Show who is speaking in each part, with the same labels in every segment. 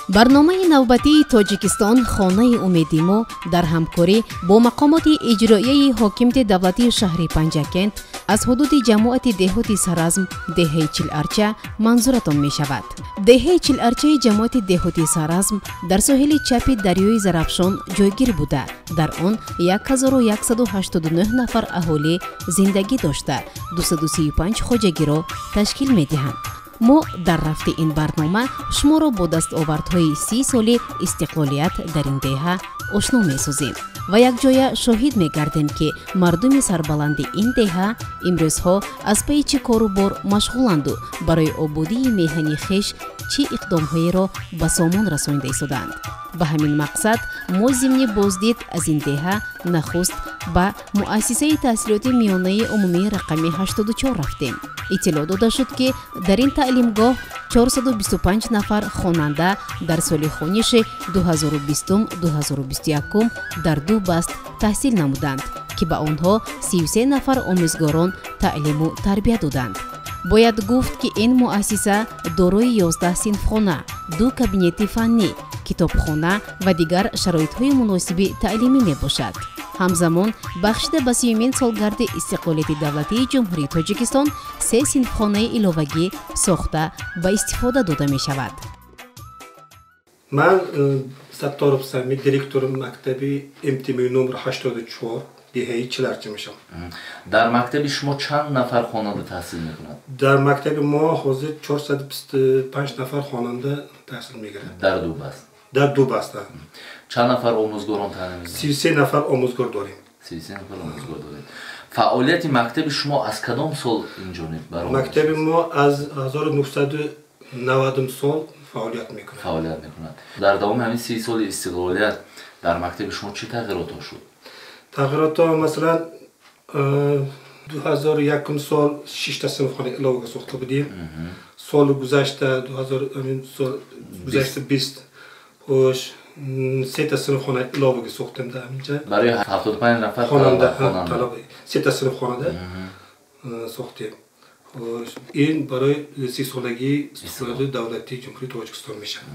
Speaker 1: Барномаи навбатии Тоҷикистон хонаи умеди мо дар ҳамкорӣ бо мақомоти иҷроияи ҳокимияти давлатии шаҳри Панҷакент аз ҳудуди ҷамоати деҳоти Саразм, деҳаи Чиларча манзуратон мешавад. Деҳаи Чиларчаи ҷамоати деҳоти Саразм дар соҳили чапи дарёи Зарафшон ҷойгир буда, дар он 1189 нафар аҳолӣ зиндагӣ дошта, 235 хоҷагиро ташкил медиҳанд. Мо дар рафти ин барнома шуморо бо дастовардҳои 30 соли истиқлолият дар ин деҳа ошно месозем ва якҷоя шоҳид мегардем, ки мардуми сарбаланди ин деҳа имрӯзҳо аз пайи чӣ кору бор машғуланду барои ободии меҳани хеш чӣ иқдомҳоеро ба сомон расонида истодаанд. Ба ҳамин мақсад мо зимни боздид аз ин деҳа нахуст ба муассисаи таҳсилоти миёнаи умумии рақами 84 рафтем. Иттилоъ дода шуд, ки дар ин таълимгоҳ 425 нафар хонанда дар соли хониши 2020-2021 дар ду баст таҳсил намуданд, ки ба онҳо 33 нафар омӯзгорон таълиму тарбия доданд. Бояд гуфт, ки ин муассиса дорои 11 синфхона, ду кабинети фаннӣ, китобхона ва дигар шароитҳои муносиби таълимӣ мебошад. Ҳамзамон бахшида ба 30-умин солгарди истиқлолияти давлатии Ҷумҳурии Тоҷикистон се синфхонаи иловагӣ сохта ба истифода дода мешавад.
Speaker 2: Ман Сатторов Сами, директори мактаби МТМ номер 84 деҳаи Чиларча мешавам.
Speaker 3: Дар мактаби шумо чанд нафар хонанда таҳсил мекунад?
Speaker 2: Дар мактаби мо ҳозир 425 нафар хонанда таҳсил мегирад.
Speaker 3: Дар ду баст?
Speaker 2: Дар ду баста.
Speaker 3: Чанд нафар омӯзгорон таълим медиҳанд?
Speaker 2: 33 нафар омӯзгор дорем.
Speaker 3: 33 нафар омӯзгор доред. Фаъолияти мактаби шумо аз кадом сол инҷониб баромад?
Speaker 2: Мактаби мо аз 1990 сол фаъолият мекунад.
Speaker 3: Фаъолият мекунад. Дар давоми ҳамин 30 соли истиқлолият дар мактаби шумо чӣ тағйиротҳо шуд?
Speaker 2: Тағйиротҳо, масалан, 2001 сол шишта синфхона иловага сохта будем. Соли гузашта, 2000 сол гузашта 20 хош сета синфхона иловага сохтем дар ҳаминҷа.
Speaker 3: Барои 75 нафар
Speaker 2: хонанда, талаба сета синфхонада сохтем. Хош, ин барои 30 солагии истиқлолияти давлатии Ҷумҳурии Тоҷикистон мешавад.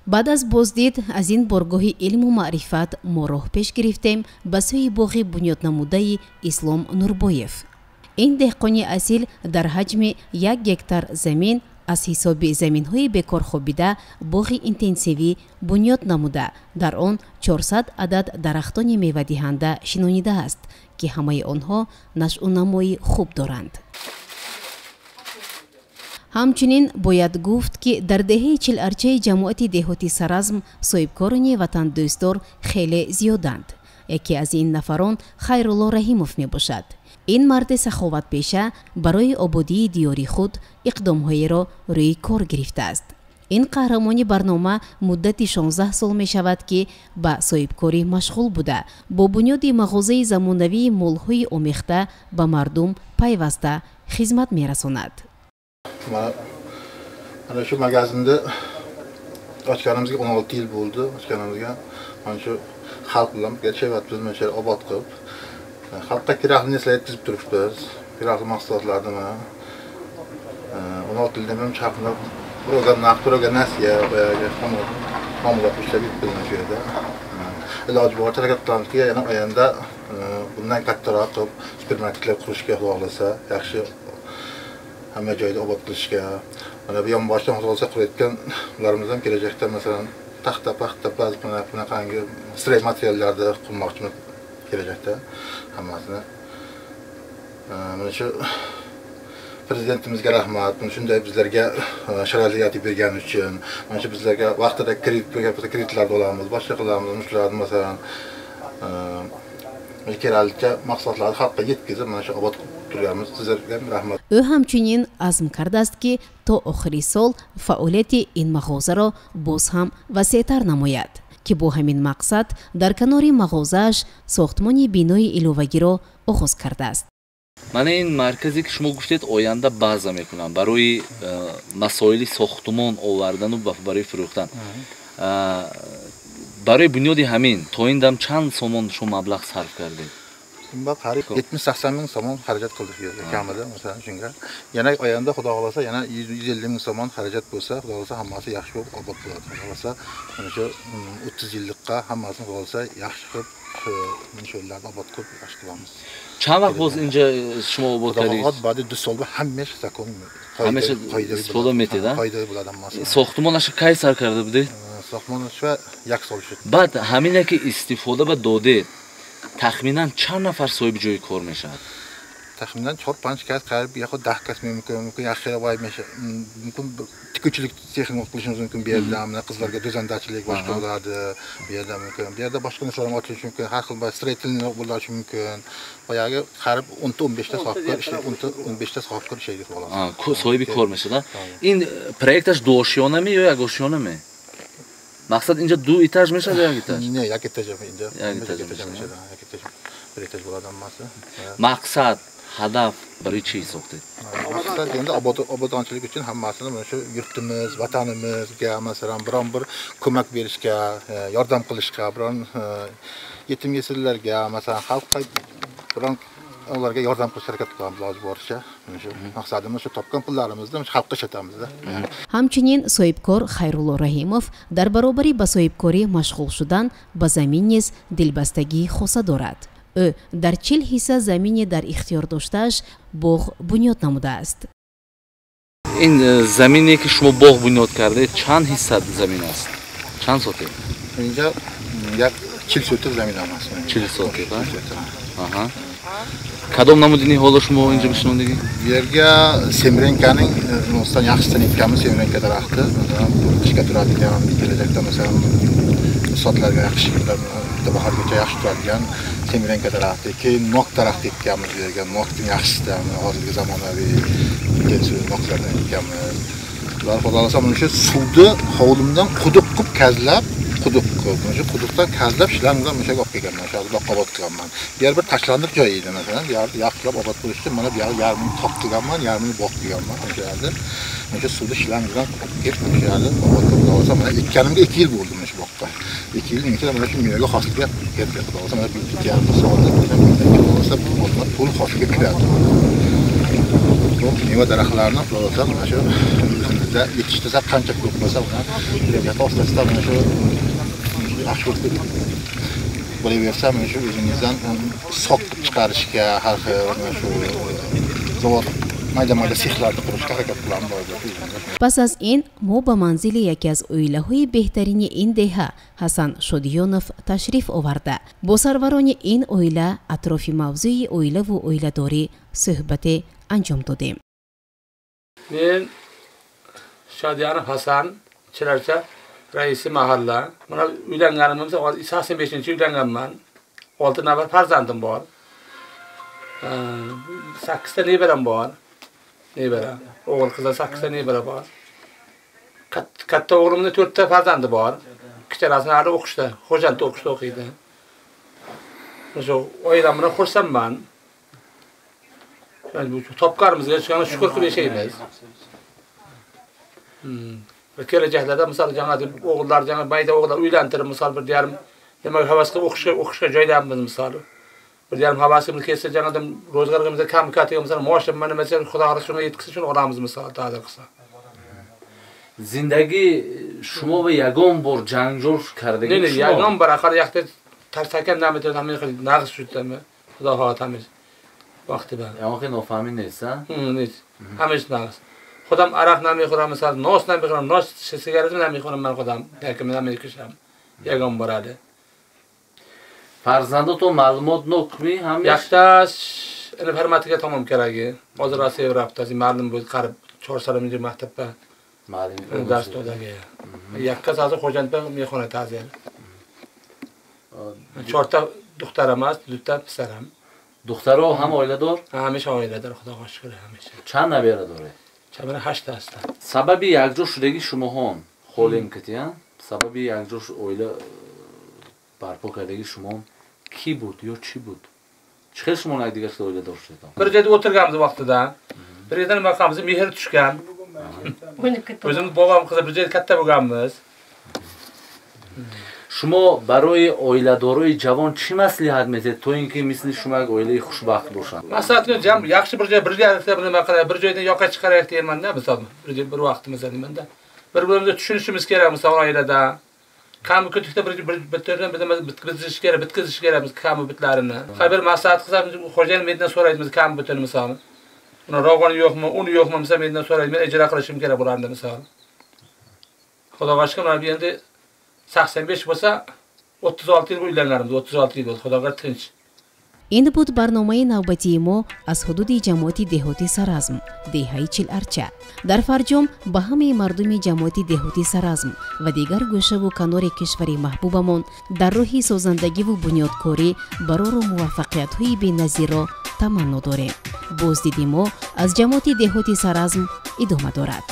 Speaker 1: Баъд аз боздид аз ин боргоҳи илму маърифат мо роҳ пеш гирифтем ба сӯи боғи бунёднамудаи Ислом Нурбоев. Ин деҳқони асил дар ҳаҷми 1 гектар замин аз ҳисоби заминҳои бекорхобида боғи интенсивӣ бунёд намуда, дар он 400 адад дарахтони мевадиҳанда шинонидааст, ки ҳамаи онҳо нашъунамои хуб доранд. Ҳамчунин бояд гуфт, ки дар деҳаи Чиларчаи ҷамоати деҳоти Саразм соҳибкорони ватандӯстдор хеле зиёданд. Яке аз ин нафарон Хайрулло Раҳимов мебошад. Ин марди саховатпеша барои ободии диёри худ иқдомҳоеро рӯи кор гирифтааст. Ин қаҳрамони барнома муддати 16 сол мешавад, ки ба соҳибкорӣ машғул буда, бо бунёди мағозаи замонавии молҳои омехта ба мардум пайваста хизмат мерасонад.
Speaker 4: Mana shu magazinni ochganimizga 16 yil bo'ldi. Ochganimizga mana shu xalq bilan birga ishlayapmiz, mana shu yerni obod qilib, xalqqa kerakli narsalar yetkazib turibmiz. Kerakli mahsulotlarni mana 16 yildan beri xalqni birovga naqd, birovga nasiya, boyagi muomala qilib ishlab yuribmiz mana shu yerda. Iloji boricha harakat qilamizki, yana oyanda bundan kattaroq qilib supermarketlar qurishga, xudo xohlasa, yaxshi hamma joyda obod qilishga. Mana bu yonboshdan xudo xohlasa qurayotgan ularimiz ham kelajakda masalan taxta, paxta, ba'zi bunaqangi stroy materiallarni qurmoqchimiz kelajakda hammasini. Mana shu prezidentimizga rahmat, mana shunday bizlarga sharoitlar yaratib bergani uchun, mana shu bizlarga vaqtida kredit bergan, kreditlarni olamiz, boshqa qilamiz, shularni masalan keraklicha mahsulotlarni xalqqa yetkazib, mana shu obod qilib turganmiz. Sizlarga ham rahmat.
Speaker 1: Ӯ ҳамчунин азм кардааст, ки то охири сол фаъолияти ин мағозаро боз ҳам васеътар намояд, ки бо ҳамин мақсад дар канори мағозааш сохтмони бинои иловагиро оғоз кардааст.
Speaker 3: Мана ин марказе ки шумо гуфтед оянда база мекунам барои масоили сохтмон овардану барои фурӯхтан. Барои бунёди ҳамин то ин дам чанд сомон шумо маблағ сарф кардед?
Speaker 4: Bunda qariyb 70-80 ming somon xarajat qildik bu yerga kamida, masalan shunga. Yana oyanda Xudo xolasa yana 100-150 ming somon xarajat bo'lsa, Xudo xolasa hammasi yaxshi bo'lib obod bo'ladi. Xudo xolasa mana shu 30 yillikqa hammasini Xudo xolasa yaxshi qilib mana shu yerlarni obod qilib yaxshi qilamiz.
Speaker 3: Чанд вақт боз инҷа шумо обод кардед?
Speaker 4: Xudo баъди 2 сол ҳамааш закон
Speaker 3: ҳамаша истифода метед, а?
Speaker 4: Qoida bo'ladi hammasi.
Speaker 3: Сохтмонашо кай сар карда будед?
Speaker 4: Сохтмонашо 1 сол шуд.
Speaker 3: Баъд ҳамине ки истифода ба додед, тахминан чанд нафар соҳиби ҷои кор мешавад?
Speaker 4: Тахминан 4-5 кас, қариб yaxud 10 кас mumkin, yaxshi voy mumkin tikuvchilik sexini qilishimiz mumkin bu yerda, mana qizlarga dozandachilik boshqa bo'ladi, bu yerda mumkin. Bu yerda boshqa narsalar ochilishi mumkin, har xil строительный bo'lishi mumkin. Boyagi qarib 10-15 ta sohibkor ishlaydi, 10-15 ta sohibkor ishlaydi xolos.
Speaker 3: Ha, sohibi kor mешавад. Ин проекташ дуошёнами ё якошёнами? Мақсад инҷа ду этаж мешавад ё як этаж?
Speaker 4: Не, як этаж инҷа.
Speaker 3: Як этаж
Speaker 4: мешавад, як этаж. Bir этаж bo'ladi hammasi.
Speaker 3: Мақсад, ҳадаф барои чӣ сохтед?
Speaker 4: Maqsad endi obodonchilik uchun hammasini mana shu yurtimiz, vatanimizga masalan biron bir ko'mak berishga, yordam qilishga, biron yetim yesirlarga, masalan xalqqa biron ularga yordam qilishga harakat qilamiz iloji boricha. Mana shu maqsadimiz shu topgan pullarimizni xalqqa ishlatamizda.
Speaker 1: Ҳамчунин соҳибкор Хайрулло Раҳимов дар баробари ба соҳибкорӣ машғул шудан ба замин низ дилбастагии хоса дорад. Ӯ дар 40 ҳисса замине дар ихтиёр доштааш боғ бунёд намудааст.
Speaker 3: Ин замине ки шумо боғ бунёд кардед, чанд ҳисса замин аст? Чанд сотик?
Speaker 4: Инҷа як 40 сотик замин аст.
Speaker 3: 40 сотик, аҳа. Кадом намуди ниҳоло шумо инҷа мешинондагӣ?
Speaker 4: Bu yerga semrenkaning nosdan yaxshisini ekkamiz, semrenka daraxti. Masalan, qishga turadigan, kelajakda masalan sotilarga yaxshi, bitta bahorgacha yaxshi turadigan semrenka daraxti. Keyin nok daraxti ekkamiz bu yerga. Nokning yaxshisidan hozirgi zamonaviy intensiv noklardan ekkamiz. Ular Xudo xolasa mana shu suvni hovlimdan quduq qilib kazlab, quduq qilib, mana shu quduqdan kazlab shlangdan o'sha olib kelganman, o'sha yerda obod qilganman. Bu yer bir tashlandiq joy edi masalan, bu yerni yaxshilab obod qilish uchun mana bu yerni yarmini toq qilganman, yarmini bog' qilganman o'sha yerda. Mana shu suvni shlangdan olib kelib o'sha yerda obod qilib, Xudo xolasa mana ekkanimga 2 yil bo'ldi mana shu boqqa. 2 yilning ichida mana shu mevaga hosilga keldi. Xudo xolasa mana bu 2,5 soatda Xudo xolasa bu bog'lar to'liq hosilga kiradi. Bu meva daraxtlarini Xudo xolasa mana shu o'zimizda yetishtirsak qancha ko'p bo'lsa, uni kelajakda asta-asta mana shu yaxshi bo'laversa, mana shu o'zimizdan sok qilib chiqarishga, har xil mana shu zavod mayda-mayda sexlarni qurishga harakat qilamiz.
Speaker 1: Пас аз ин мо ба манзили яке аз оилаҳои беҳтарини ин деҳа Ҳасан Шодиёнов ташриф оварда, бо сарварони ин оила атрофи мавзӯи оилаву оиладорӣ суҳбате анҷом додем.
Speaker 5: Men Shodiyanov Hasan, Chilarcha raisi mahalla. Mana uylanganimizda 85-yil uylanganman. 6 nafar farzandim bor. 8 ta nevaram bor. Nevara, o'g'il qizlar 8 ta nevara bor. Katta o'g'limning 4 ta farzandi bor. Kichkinasi hali o'qishda, Xo'jandda o'qishda o'qiydi. O'sha oilam bilan xursandman. Yani bu topganimizga shukr qilib yashaymiz. Kelajaklarda misol jamoa o'g'illar, jamoa mayda o'g'illar uylantirib, misol bir yarim nima havas qilib o'qishga joylayapmiz misol. Bir yarim havasimiz kelsa, jamoadan ro'zg'orimiz kam katiga misol maosh nima desa, Xudo xohlasa shunga yetkazsa shuni olamiz misol ta'dir qilsa.
Speaker 3: Зиндагӣ шумо ба ягон бор ҷанҷол кардагӣ
Speaker 5: шумо? Не, ягон бор ахир якта тарсакам наметавонад ҳамин хел нағз шудами. Xudo xohlasa ҳамин вақти ба.
Speaker 3: Ягон хел нофаҳмӣ нест, а?
Speaker 5: Нест. Ҳамаш нағз. Худам арақ намехӯрам, масалан, нос намехӯрам, нос сигарет намехӯрам ман худам, яким намекашам. Ягон бор ҳали.
Speaker 3: Фарзандотон маълумот нокми ҳамеш?
Speaker 5: Якташ информатика тамом кераги. Hozir Rossiyaga raftasi ma'lum bo'ldi, qarib 4 soat maktabda
Speaker 3: ma'lum
Speaker 5: dars dodagi. Yakkasi hozir Xo'jandda mehmonxona taziyal. 4 ta duxtar emas, 2 ta pisaram.
Speaker 3: Духтаро ҳам оиладор?
Speaker 5: Ҳамеша оиладор, Xudoga shukr, ҳамеша.
Speaker 3: Чанд набера доред?
Speaker 5: Чабара 8 та аст.
Speaker 3: Сабаби якҷо шудагии шумоҳон холем китиян, сабаби якҷо оила барпо кардагии шумо ки буд ё чӣ буд? Чӣ хел шумо якдигар шуда оиладор шудед?
Speaker 5: Bir joyda o'tirganmiz vaqtida. Bir yerdan nima qilamiz, mehr tushgan. O'zimiz bobom qizi bir joyda katta bo'lganmiz.
Speaker 3: Шумо барои оиладорои ҷавон чӣ маслиҳат медиҳед, то ин ки мисли шумо як оилаи хушбахт бошанд?
Speaker 5: Maslahat jam yaxshi bir joy birgalikda nima qilaylik, bir joydan yoqa chiqaraylik deyman-da, misol bir vaqt misol deyman-da. Bir-birimizni tushunishimiz kerak misol oilada. Kam kutukda bir bitirdan bitkazish kerak, bitkazish kerak biz kam bitlarini. Har bir maslahat qilsa xo'jayin mendan so'raydi biz kam bitini misol. Uni rog'oni yo'qmi, uni yo'qmi misol mendan so'raydi, men ijro qilishim kerak bularni misol. Xudoga shukr, mana bu endi 85 bo'lsa 36 yil uylanganmiz, 36 yil bo'ldi, Xudoga tinch.
Speaker 1: Ин буд барномаи навбатии мо аз ҳудуди ҷамоати деҳоти Саразм, деҳаи Чиларча. Дар фарҷом ба ҳамаи мардуми ҷамоати деҳоти Саразм ва дигар гӯшаву канори кишвари маҳбубамон дар роҳи созандагиву бунёдкорӣ барору муваффақиятҳои беназирро таманно дорем. Боздиди мо аз ҷамоати деҳоти Саразм идома дорад.